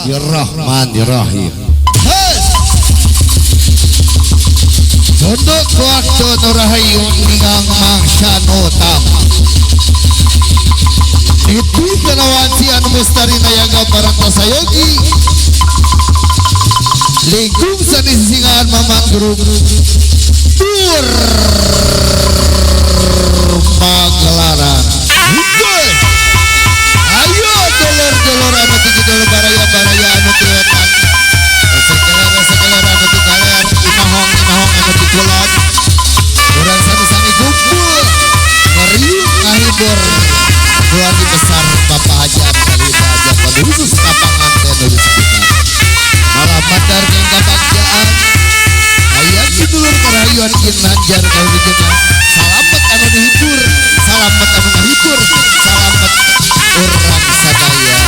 Bismillahirrahmanirrahim. Tunduk waktu nurahayu ningang mangsa notam. Itu kanawanci anu mustari nayaga parantosayogi. Lingkung sani sisingaan mamang grup tur pagelaran. Ayo dulur-dulur anu ti kidul baraya-baraya anu ti wetan. Sekeler anu ti kaler, imahong-imahong anu ti kulon. Urang sami-sami kumpul ngeriuk ngahibur keluarga besar Bapak Haji Abdul Haji Abdul khusus lapangan nuju sekitar. Malah mandar jeung kabagjaan aya dulur karayuan ginanjar kawilujengan. Salamet anu dihibur, salamet anu ngahibur, salamet urang sadaya.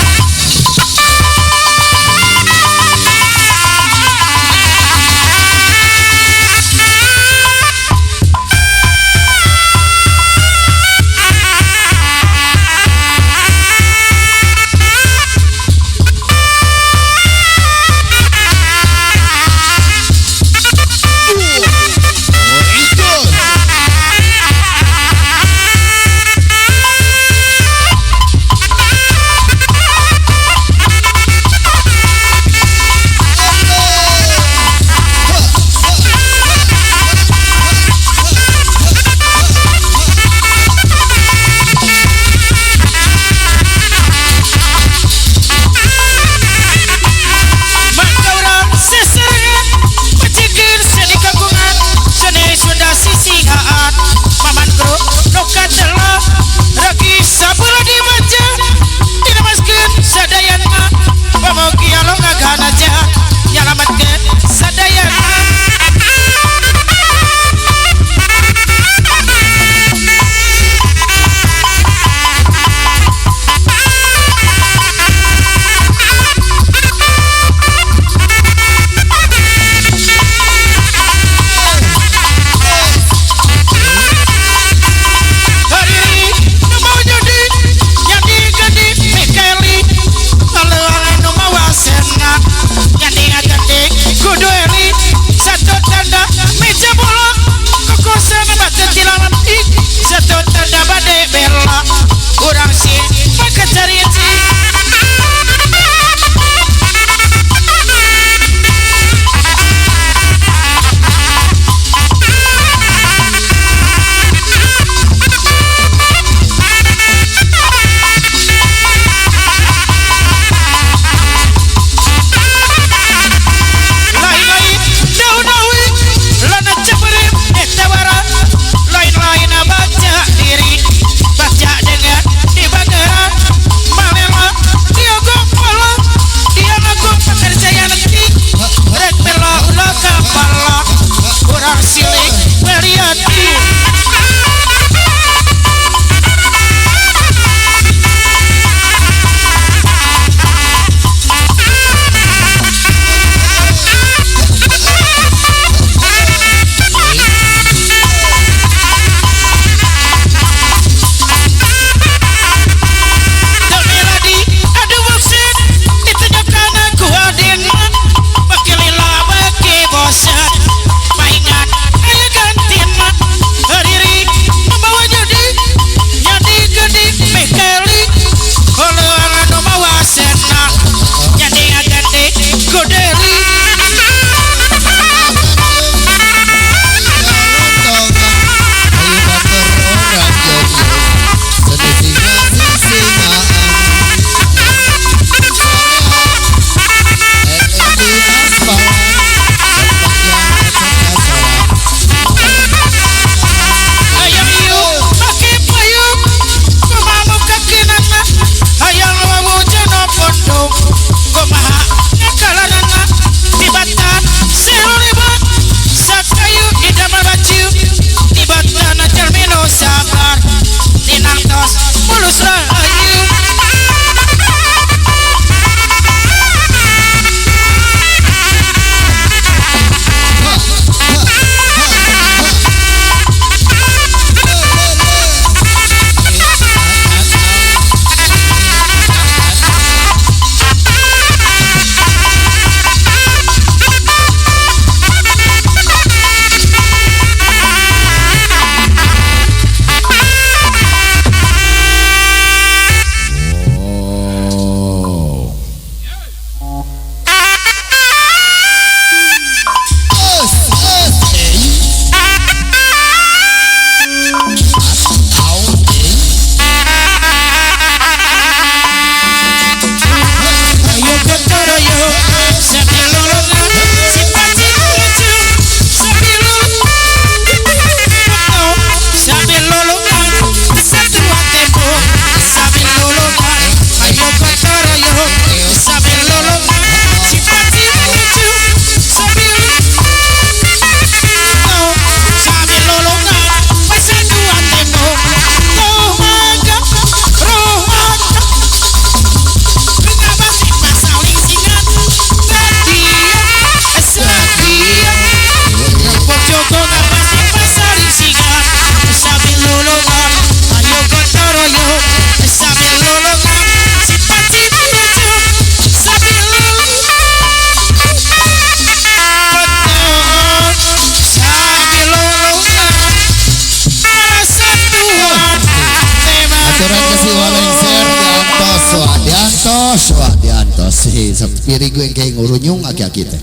kitu engke ngurunyung aki-aki teh.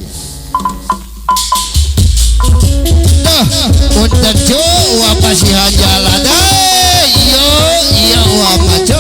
Tah, punten cu, uap pasihan jalan. Iyo, iya uap cu.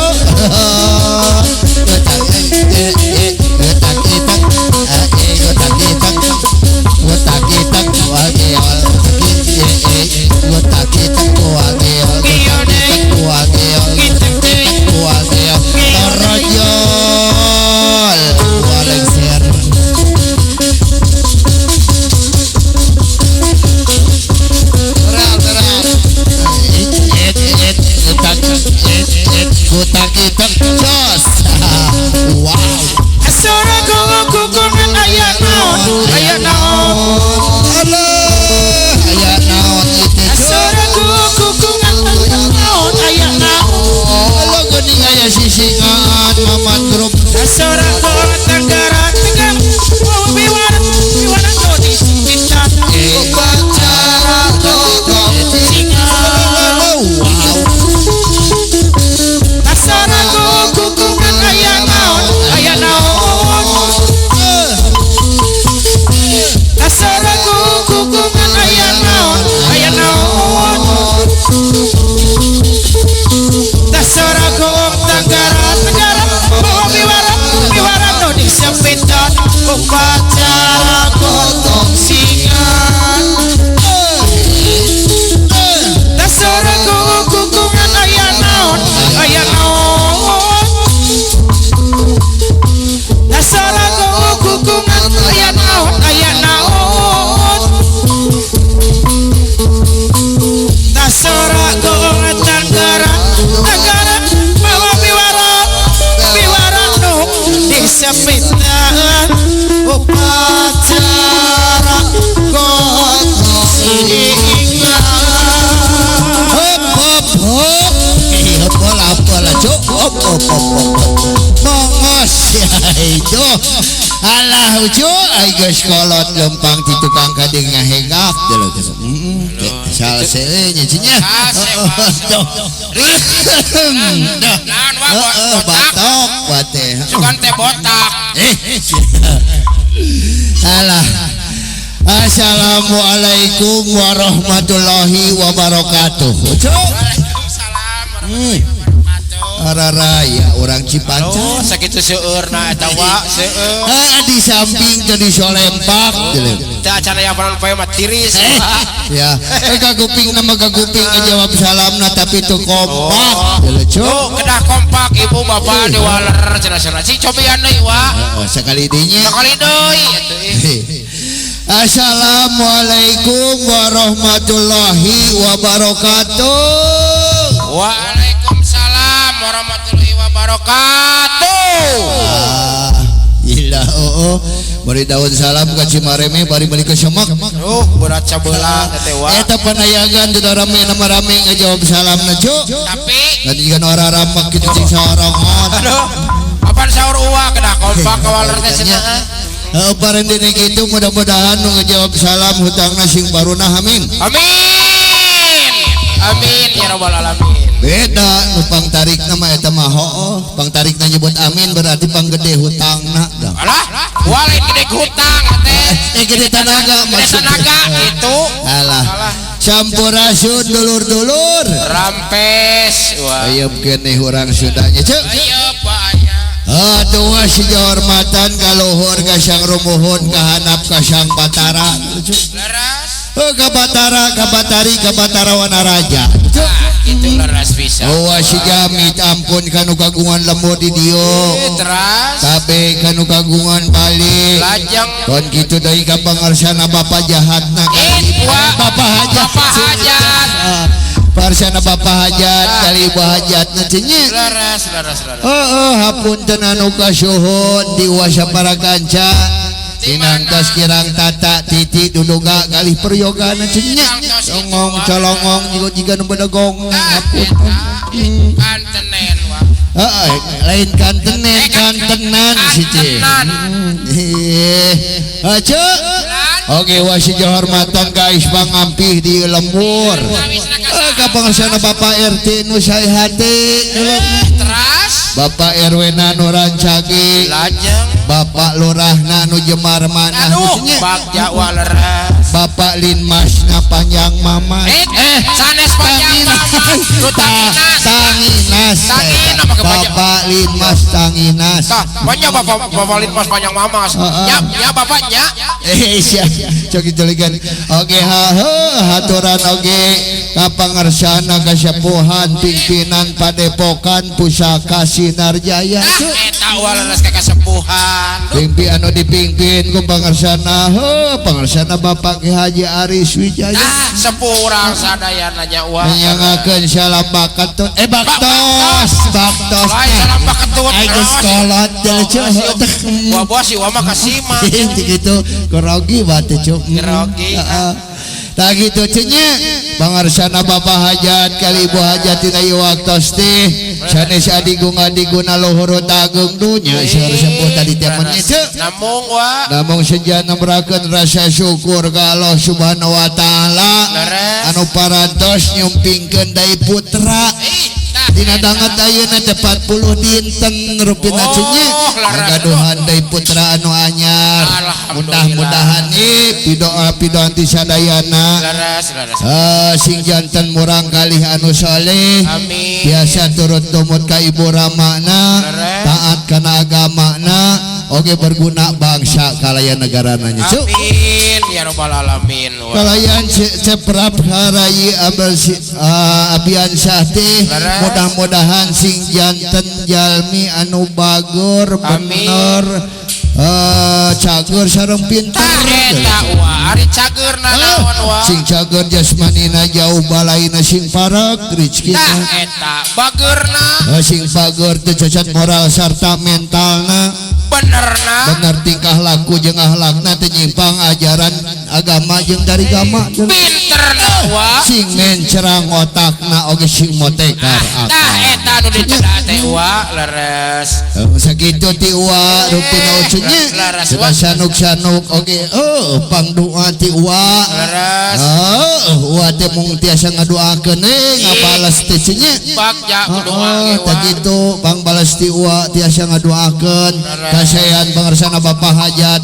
Alah ucu ai geus kolot lempang ti tukang kadeng ngahegak deuleu geus. Salse nya cenah. Naon wa batok wa teh. Sugan teh botak. Alah. Assalamualaikum warahmatullahi wabarakatuh. Ucu. Waalaikumsalam warahmatullahi wabarakatuh. Raya orang Cipanca. Oh, sakitu seueurna eta wa seueur. Heeh, di samping teh disolempak Teu acan aya panon poe mah tiris. Ya, kaguping nama kaguping ngajawab salamna tapi teu kompak. Tuh, kedah kompak ibu bapak diwaler cenah-cenah. Cing cobian deui wa. Oh, sakali deui nya. Sakali deui atuh. Assalamualaikum warahmatullahi wabarakatuh. Waalaikumsalam warahmatullahi wabarakatuh. Gila oh, bari daun salam ka Cimareme bari balik ke Semak. Oh, berat sabelah teh wa. Eta panayagan teu rame nama rame ngajawab salamna cu. Tapi kan jiga ora ramek kitu cing saorongan. Aduh, apaan saur uwa kedah kompak kawaler teh cenah. Heeh, dene kitu mudah-mudahan nu ngajawab salam hutangna sing barunah amin. Amin. Amin ya rabbal alamin. Beda nu pangtarikna mah eta mah hooh, pangtarikna nyebut amin berarti panggede hutangna. Alah, wah lain gede hutang teh. Gede tanaga maksudnya. Gede tanaga gitu. Alah. Sampurasun dulur-dulur. Rampes. Wah. Ayeup keneh urang Sundanya ceuk. Ayeup aya. Aduh si hormatan ka luhur ka sang rumuhun ka handap ka sang Batara. Leres. Ka Batara, ka Batari, ka Batara Wanaraja. Itu leres pisan. Oh si jamit ampun kanu kagungan lembur di dieu. Teras. Tabe kanu kagungan balik. Lajeng. Kon kitu deui ka pangarsana bapa jahatna. Bapa hajat. Bapa hajat. Parsana bapa hajat kali ibu hajatna cenye. Leres leres leres. Heeh, hapunten anu kasuhun diwasa para kanca. Tinangtos kirang tata titi duduga galih peryogana cenye. Songong colongong jiga nu bedegong. Hapunten. Kantenen wa. Heeh, lain kantenen kantenan si ce. Ceuk. Oke, wasi hormatan guys pangampih di lembur. Ka pangarsana Bapak RT nu sae hate. Teras. Bapak RW na nu rancage. Lajeng. Bapak Lurahna nu jemar manah Bagja waleres Bapak Linmasna panjang mama sanes panjang mama nu tanginas Bapak Linmas tanginas tah banyak Bapak Linmas panjang mamas nya nya bapaknya sia coki jeligan oge haturan oge ka pangersana kasepuhan pimpinan Padepokan Pusaka Sinar Jaya eta waleres ka kasepuhan pimpi anu dipimpin ku pangersana pangersana Bapak Ki Haji Aris Wijaya sepuh urang sadayana nya wah nyangakeun salam bakatun baktos baktos lain salam bakatun geus kolot teh wah bos si wah mah kasima kitu grogi batu cuk grogi tah kitu cenye pangersana Bapak Hajat kali Ibu Hajat dina ieu waktos teh sanes adigung adiguna luhur agung dunya seueur sepuh tadi teh menit namung wa namung senja nembrakeun rasa syukur ka Allah Subhanahu wa taala anu parantos nyumpingkeun deui putra dina danget ayeuna teh 40 dinten rupina cenye ngagaduhan deui putra anu anyar mudah-mudahan pidoa pidoan ti sadayana sing janten murang kalih anu soleh biasa turut tumut ka ibu ramana taat kana agamana oge berguna bangsa kalayan negarana nya amin ya rabbal alamin kalayan ceprap harayi abiansyah teh mudah-mudahan sing janten jalmi anu bagor bener cager sareng pinter eta wa ari cagerna naon wa sing cager jasmanina jauh balaina sing parek rezekina eta bageurna sing bager teu cacat moral sarta mentalna benerna bener tingkah laku jeung akhlakna teu nyimpang ajaran agama jeung dari agama pinterna wa sing mencerang otakna oge sing motekar tah eta nu dicedak teh wa leres sakitu ti wa rupina ucunya sudah sanuk-sanuk oge pangdoa ti wa leres wa teh mung tiasa ngadoakeun ngabales teh cenye bagja doa ge wa tah kitu pangbales ti wa tiasa ngadoakeun kasayan pangersana Bapak Hajat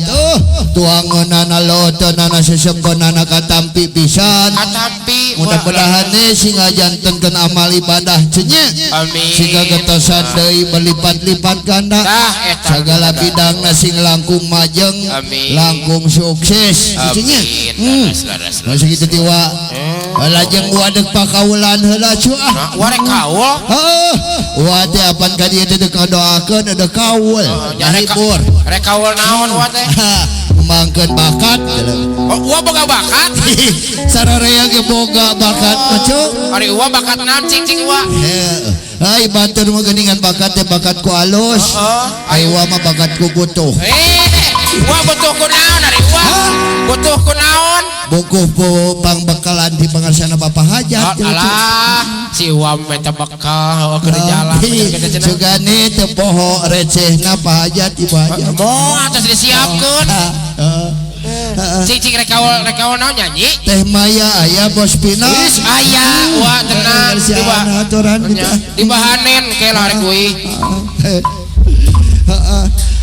tuangeunana loteunana sesepeunana katampi pisan katampi mudah-mudahan sing ngajantenkeun amal ibadah cenye amin sing gatosan deui berlipat-lipat ganda sagala bidangna sing langkung majeng langkung sukses cenye amin sakitu ti wa lajeng wadek pakaulan heula cu ah wa rek kaul heuh wa teh apan ka dieu teh ngadoakeun ada kaul ngahibur rek kaul naon wa teh ngembangkeun bakat oh wa boga bakat sararea ge boga bakat mah cu ari wa bakat naon cing cing wa ai batur mah geuningan bakat teh bakat ku alus ai wa mah bakat ku butuh wa butuh ku naon ari wa butuh ku naon bukuh pangbekalan di pangarsana Bapak Hajat alah si wa meta bekal keur jalan sugane teu poho recehna Pak Hajat Ibu Hajat moal atos disiapkeun cing cing rek kaul naon nyanyi Teh Maya aya Bos Pina aya wa tenang dibahanen ke lah rek kuy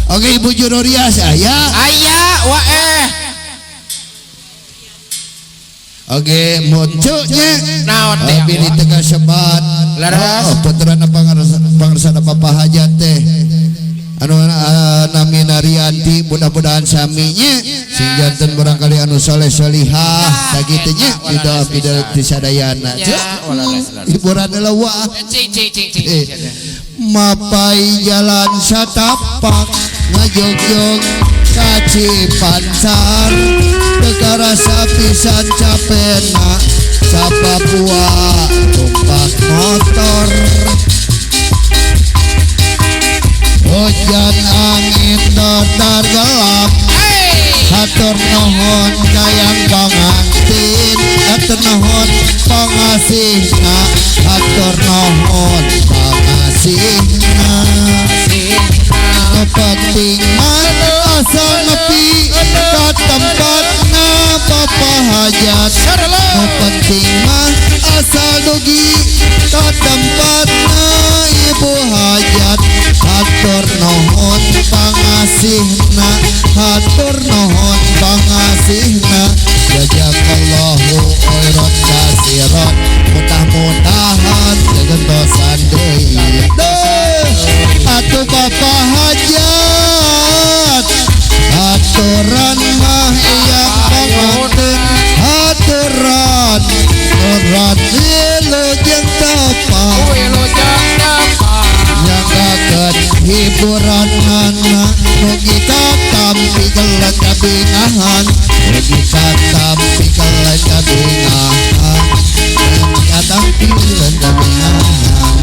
oke Ibu Jurorias aya aya wa oke munculnya naon teh bilih teu kasebat leres putrana pangersana Bapak Hajat teh anu namina Rianti mudah-mudahan saminya sing janten barangkali anu soleh solihah sakitu nya pidoa pidoa ti sadayana hiburan heula wa cing cing cing cing mapai jalan satapak ngajogjog ka Cipancar teu karasa pisan capena sapapua tumpak motor hujan angin dodar gelap hatur nuhun kayang pangantin hatur nuhun pangasihna hatur nuhun pangasihna penting mana asal nepi ka tempatna Bapak Hajat nu penting mah asal dugi ka tempatna Ibu Hajat hatur nuhun pangasihna. pangasihna hatur nuhun pangasihna jazakallahu khairan katsiran mudah-mudahan kagentosan deui atuh Bapak Hajat aturan mah yang panganten aturan aturan wilujeng tepang yang kaget hiburan anak mugi katampi gelan kabingahan mugi katampi gelan kabingahan katampi gelan kabingahan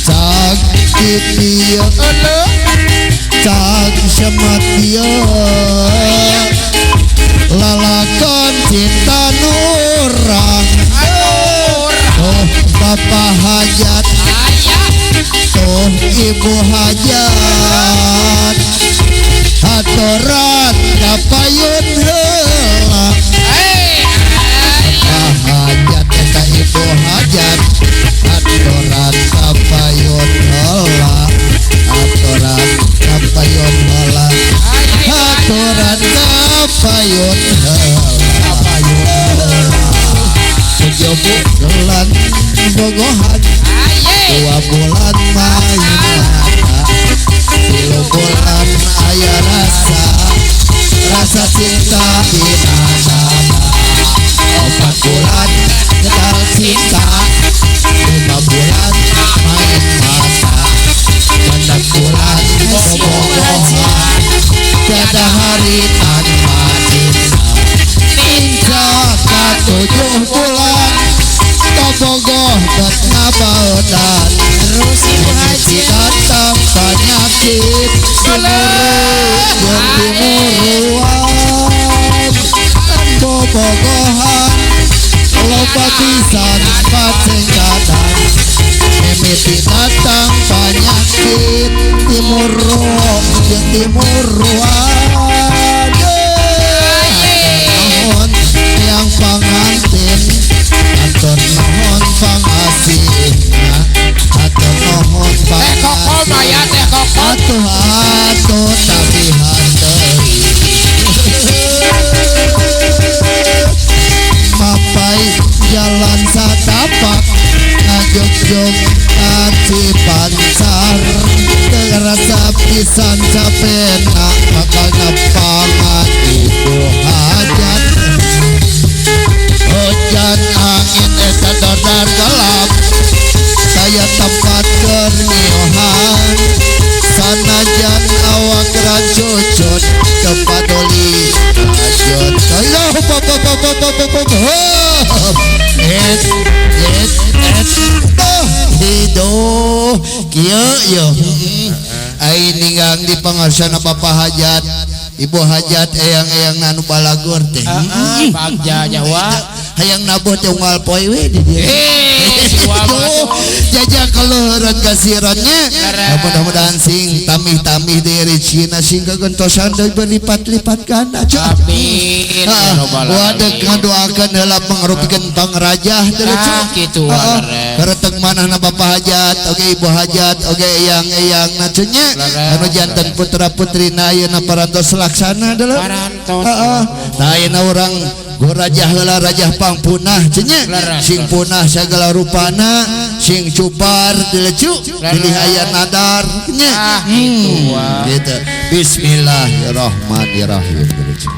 cak kieu cak semat ieu lalakon cinta nurang oh Bapak Hajat oh Ibu Hajat aturan kapayun heula Bapak Hajat eta Ibu Hajat aturan kapayun heula aturan kapayun heula aturan kapayun heula 7 bulan bogohan 2 bulan main mata 3 bulan aya rasa rasa cinta dina dada 4 bulan getar cinta 5 bulan main mata 6 bulan bogohan tiada hari tanpa cinta inca 7 bulan tobogoh bet ngabaodan terus Ibu Haji datang penyakit jeung timuruan bobogohan loba pisan pacengkadan mimiti datang penyakit timuruk jeung timuruan nuhun yang pangantin atur nuhun pangasihna atur nuhun pangasihna atuh atuh tabihan deui mapai jalan satapak ngajogjog ka Cipancar rasa pisan capena bakal nepangan Ibu Hajat hujan angin eta dordar gelap saya tempat kerniohan sanajan awak racucut kepadoli ajot ayo pop pop pop pop pop pop et et et hidup kieu yo ai ninggang di pangarsana Bapak Hajat Ibu Hajat eyang-eyang anu balagur teh bagja nyawa hayang nabuh teh unggal poe we di dieu jajak kaluhuran kasirannya mudah-mudahan sing tamih-tamih deui rezekina sing kagentosan deui berlipat-lipat ganda amin waduh ngadoakeun heula pangrupikeun pangrajah teh kitu kareteg manahna Bapak Hajat oge Ibu Hajat oge eyang-eyang nya anu janten putra-putrina ayeuna parantos laksana deuleu heeh tah ayeuna urang go rajah heula rajah pangpunah cenah sing punah sagala rupana sing cupar dilecu bilih aya nadar nya gitu bismillahirrahmanirrahim dilecu.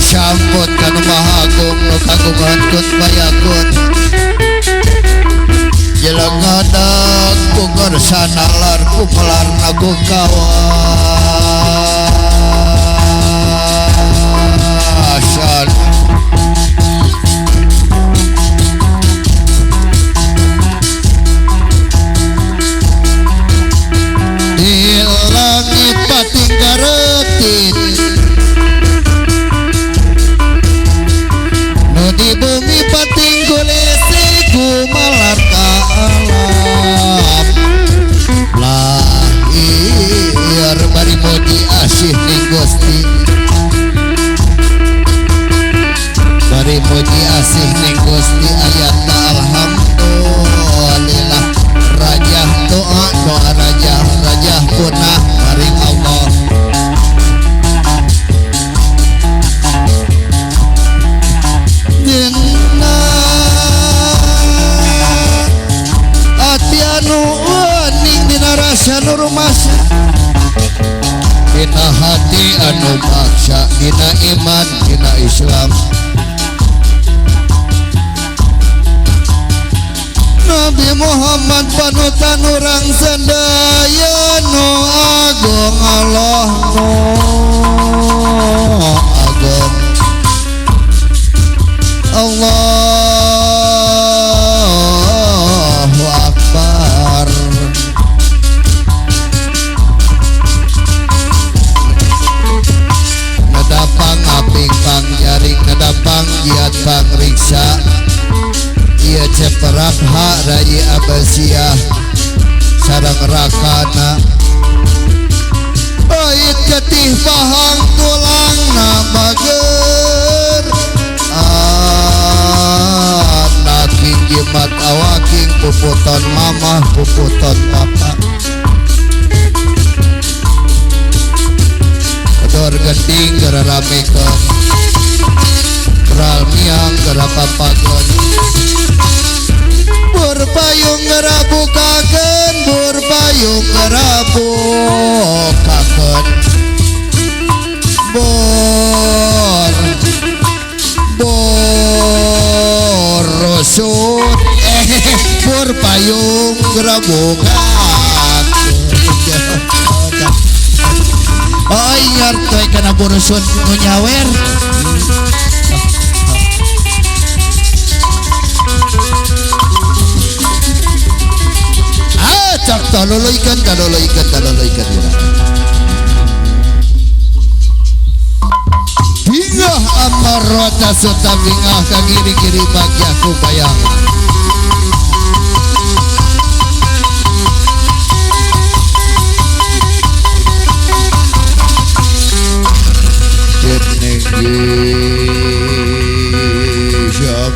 Sampun kanu mahagung nu kagungan kun bayakun jeleng ngadeg ku gersanalar ku pelarna ku kawasan di Hati anu maksa dina iman dina Islam. Nabi Muhammad panutan urang sadaya nu agung Allah nu agung Allahu Akbar. Nadapang aping pang jaring nadapang giat pang riksa ieu ceperapha rayi Abbasiyah sareng rakana bait getih pahang tulangna bager anaking jimat awaking puputon mamah puputon papa kedor gending geraramekeun keral miang gerapapagon burpayung gerabukakeun burpayung gerabukakeun bor borosut burpayung gerabukakeun. Oh nyortoy kana borosut nu nyawer. Cak taloloikan taloloikan taloloikan bingah amarota serta bingah ka kiri-kiri bagi aku bayang. Jeneng siap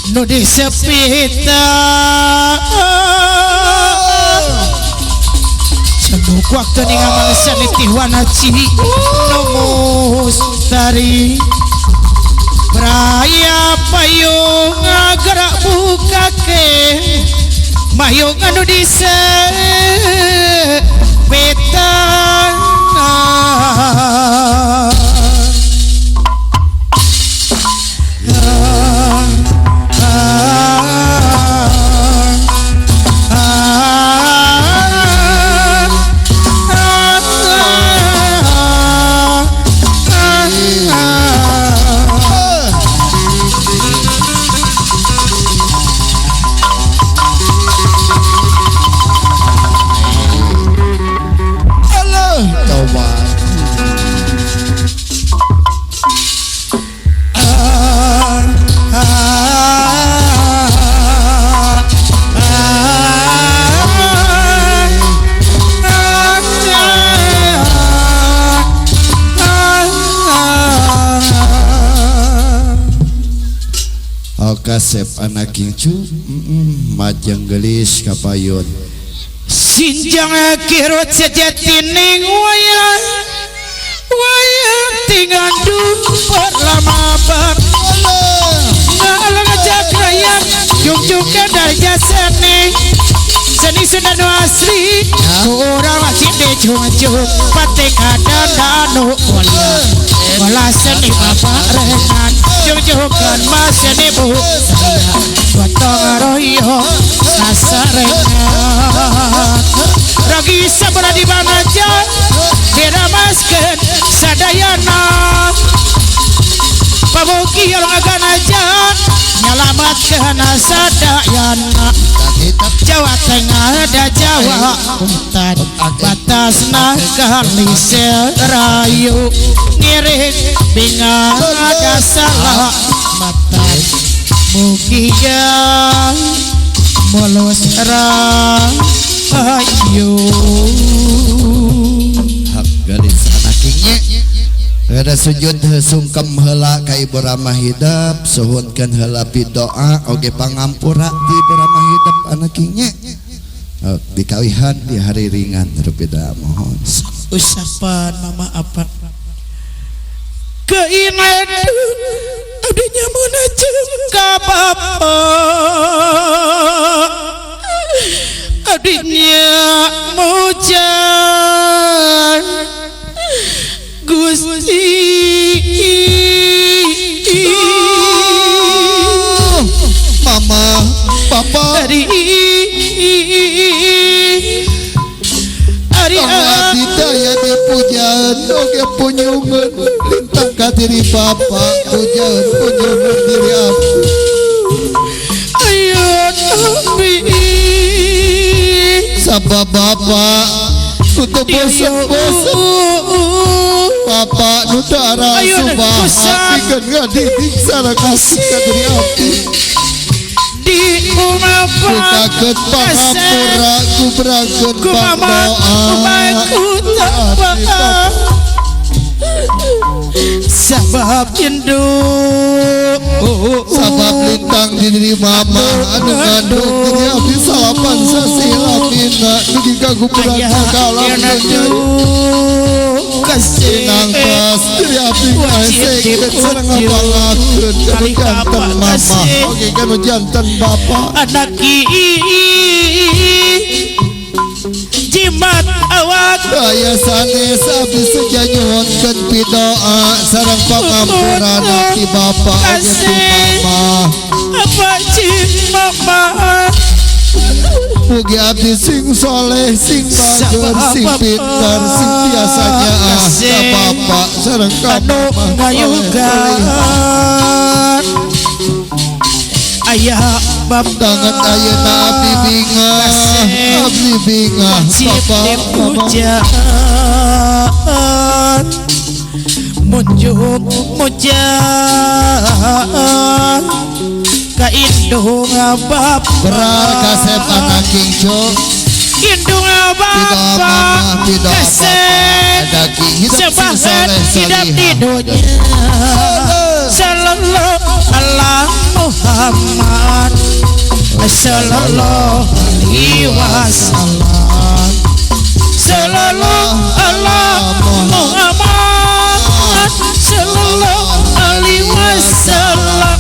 nu disepita cenuk waktu ningamal saniti wanaci nu mustari Braya payung gerak bukake Mayung anu disepetan. Kasep anak gincu majeng gelis kapayun sinjang kirut sejatining wayang wayang tinggal perlama bang ngalang jakrayang jungjukan darja seni seni seni asli kurang wajib dijunjung pati kadang danu wala seni bapak rekan jungjukan mas seni bu gotong royong sasarengan ragi sabra di banaja diramaskeun sadayana pamugi agan aja nyalamatkeun sadayana Jawa Tengah ada Jawa Wetan batasna kali Serayu ngiring bingah ada salah matan mugia mulus rahayu hak garis anakingnya ada sujud sungkem heula ka Ibu Ramah hidep suhunkeun heula doa oge pangampura di Ibu Ramah hidep anakingnya dikawihan di hari ringan rupida mohon usapan mama apa keinget adanya munajeng ka bapa adanya mujan Gusti mama papa dari ari abdi daya dipujaan oge punyungeun lintang ka diri bapa pujaan punyungeun diri abdi ayo abdi sabab bapa tutup bosen-bosen Bapak nu darah subaha pikeun ngadidik sareng kasih ka diri abdi di umah bukakeun pangampura kubrakeun pangdoa sabab induk sabab lintang di diri mama anu ngandung diri abdi salapan sasih lamina dugi ka guburan ka alam dunya sinangkas diri abdi kaesekeun sareng ngabangakeun kanu janten mama oge kanu janten bapa anak jimat awak daya sanes abdi seja nyuhunkeun pidoa sareng pangampurana ti bapa oge ti mama apa mama mugi abdi sing soleh sing bager sing pintar sing biasanya ah ka bapa sareng ka mama ngayugan ayah bapak danget ayeuna abdi bingah abdi bingah bapa pujaan munjuk mujaan ka indung bapa berar kasep anak kingco indung bapa kasep sebahan hidup di dunia sallallahu ala Muhammad sallallahu alaihi wasallam sallallahu ala Muhammad sallallahu alaihi wasallam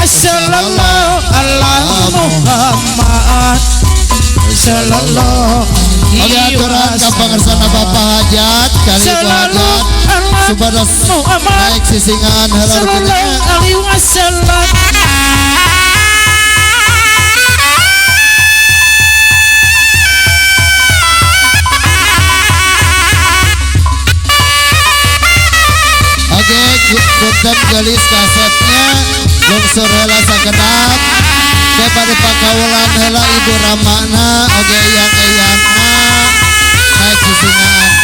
sallallahu ala Muhammad Sallallahu. Oke aturan ka pangersana Bapak Hajat kali Ibu Hajat supados naik sisingan heula Sallallahu alaihi wasallam. Oke, punten gelis kasetnya lungsur heula sakedap kepada pakaulan heula Ibu Ramana oke eyang-eyangna naik sisingan.